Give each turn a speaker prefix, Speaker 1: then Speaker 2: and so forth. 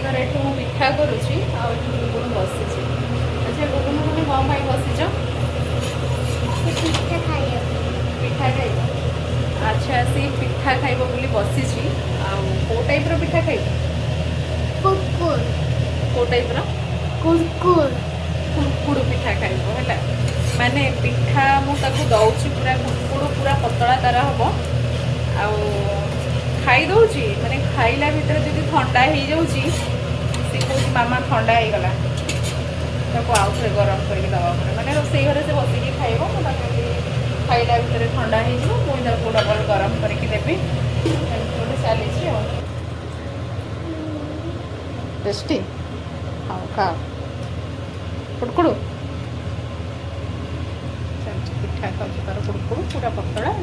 Speaker 1: ତାର ଏଠି ମୁଁ ପିଠା କରୁଛି ଆଉ ଏଠି ଗୁଗୁନୁ ବସିଛି। ଆଚ୍ଛା ଗୁଗୁନୁ, ତୁମେ କ'ଣ ପାଇଁ ବସିଛ?
Speaker 2: ପିଠା ଖାଇବାକୁ।
Speaker 1: ପିଠା ଖାଇବ? ଆଚ୍ଛା, ସେ ପିଠା ଖାଇବ ବୋଲି ବସିଛି। ଆଉ କୋଉ ଟାଇପ୍ର ପିଠା ଖାଇବ?
Speaker 2: କୁରକୁର।
Speaker 1: କୋଉ ଟାଇପ୍ର?
Speaker 2: କୁରକୁର।
Speaker 1: କୁଡ଼କୁଡ଼ୁ ପିଠା ଖାଇବ। ହେଲା, ମାନେ ପିଠା ମୁଁ ତାକୁ ଦଉଛି ପୁରା କୁଡ଼କୁଡ଼ୁ, ପୁରା ପତଳା ତାର ହବ। ଆଉ ଖାଇ ଦଉଛି, ମାନେ ଖାଇଲା ଭିତରେ ଯଦି ଥଣ୍ଡା ହେଇଯାଉଛି, ସେ କହୁଛି, "ମାମା, ଥଣ୍ଡା ହେଇଗଲା।" ତାକୁ ଆଉ ଥରେ ଗରମ କରିକି ଦେବାକୁ ପଡ଼େ। ମାନେ ରୋଷେଇ ଘରେ ସେ ବସିକି ଖାଇବ, ମୁଁ ତାକୁ ଏମିତି ଖାଇଲା ଭିତରେ ଥଣ୍ଡା ହେଇଯିବ, ପୁଣି ତାକୁ ଡବଲ ଗରମ କରିକି ଦେବି। ଏମିତି ଗୋଟେ ଚାଲିଛି। ଆଉ ଟେଷ୍ଟି। ହଉ, ଖାଅ। କୁଡ଼କୁଡ଼ୁ ଚାଲିଛି, ପିଠା ଖାଉଛି ତାର କୁଡ଼କୁଡ଼ୁ, ପୁରା ପତଳା।